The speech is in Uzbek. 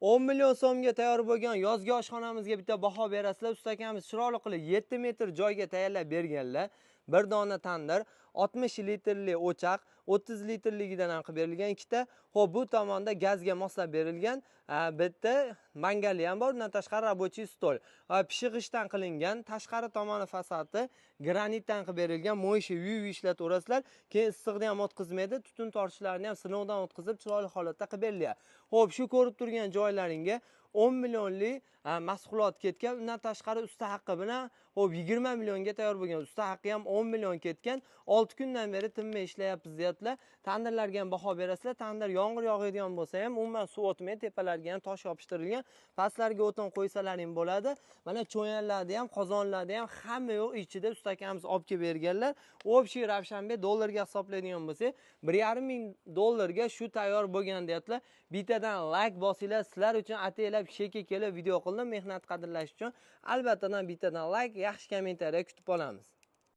10 million so'mga tayyor bo'lgan yozgi oshxonamizga bitta baho berasizlar. Usta akamiz chiroyli qilib 7 metr joyga tayyorlab berganlar. Bir dona tandir, 60 litrli o'choq, 30 litrligidan ham qilib berilgan ikkita. Xo'p, bu tomonda gazga moslab berilgan bitta mangali ham bor. Undan tashqari рабочий stol. Pishiq g'ishtdan qilingan, tashqari tomoni fasadi granitdan qilib berilgan, моющий yuvib ishlataverasizlar. Keyin issiqni ham o'tkazmaydi, tutun tortishlarini ham sinovdan o'tkazib chiroyli holatda qilib berilgan. Xo'p, shu ko'rib turgan joylaringga 10 millionlik mahsulot ketgan. Undan tashqari usta haqqi bilan, xo'p, 20 millionga tayyor bo'lgan. Usta haqqi ham 10 million ketgan. 6 kundan beri tinmay ishlayapmiz deyaptilar. Tandirlarga ham baho berasizlar. Tandir yomg'ir yog'adigan bo'lsa ham umuman suv o'tmaydi, tepalarga ham tosh yopishtirilgan. Pastlarga o'tin qo'ysalaring bo'ladi. Mana cho'yanlarda ham, qozonlarda ham hamma yo'q ichida usta akamiz olib kelib berganlar. Общий Ravshanbek dollarga hisoblaydigan bo'lsak, 1,5 ming dollarga shu tayyor bo'lgan deyaptilar. Bittadan like bosinglar, sizlar uchun ataylab sheka kelib video qildim, mehnat qadrlash uchun. Albatta bittadan like, yaxshi kommentariya kutib qolamiz.